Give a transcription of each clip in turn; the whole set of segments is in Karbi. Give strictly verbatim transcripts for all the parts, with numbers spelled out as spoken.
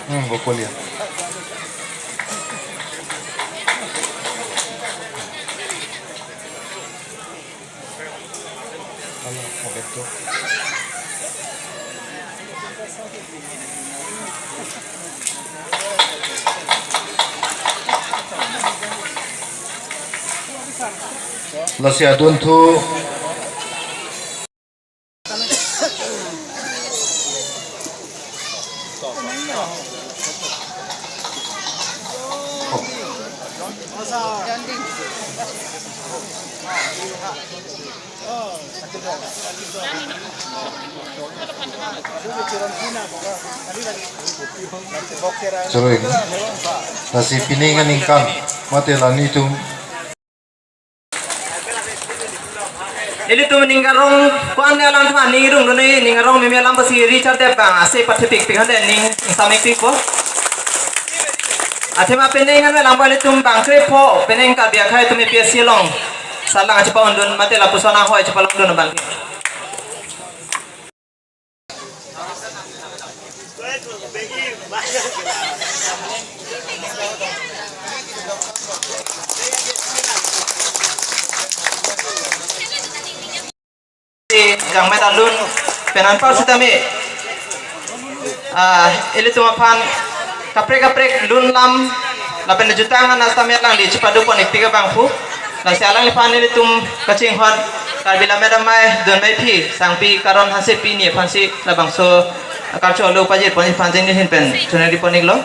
Hmm, Bokolia. Hala, kabeto. Lasi adunthu. Choro, lasi pining aningkan mate la nelitum. Ilitum ning arong ko-an alam tha ning rung dun, ning arong meme alam pusi Richard Deb bang ase pathipik pik hande ning samik pikpo. Athema penang an alam ba ilitum bang krepho penang Karbi akhei atum A P S C along salang chepa-undun mate lapuson ahoi chepalongdun bang. Jangmet alun pen anpar sitame, ah, ilitum aphan kaprek kaprek lun lam lapen jutang an sitame alangli chepado pon-ikpik abang pu. Lasi alangliphan ilitum kachinghon Karbi Lammet Amei Dunmeipi Sangpi Karon Hansepi ni aphansi labangso karcho lo pajir pon-ik aphan jengni hin pen chonari pon-iklo.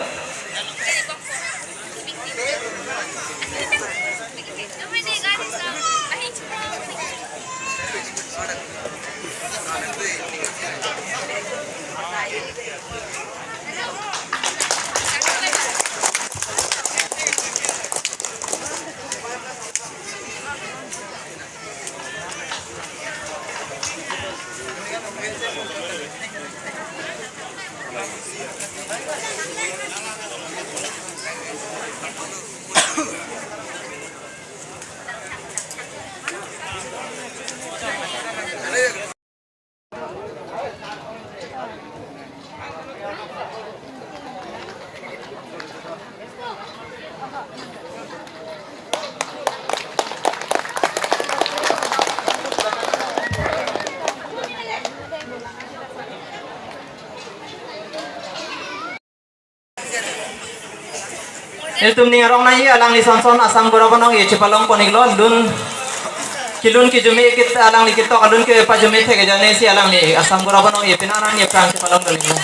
Ilitum ning arong nangji alangli sonson Assam Gaurav anong-e chepalong pon-iklo, lun kelun kejumi kit alangli ketok alun kepajumi thek jane si alangli Assam Gaurav anong-e penang an aphrang chepalongdun-iklo.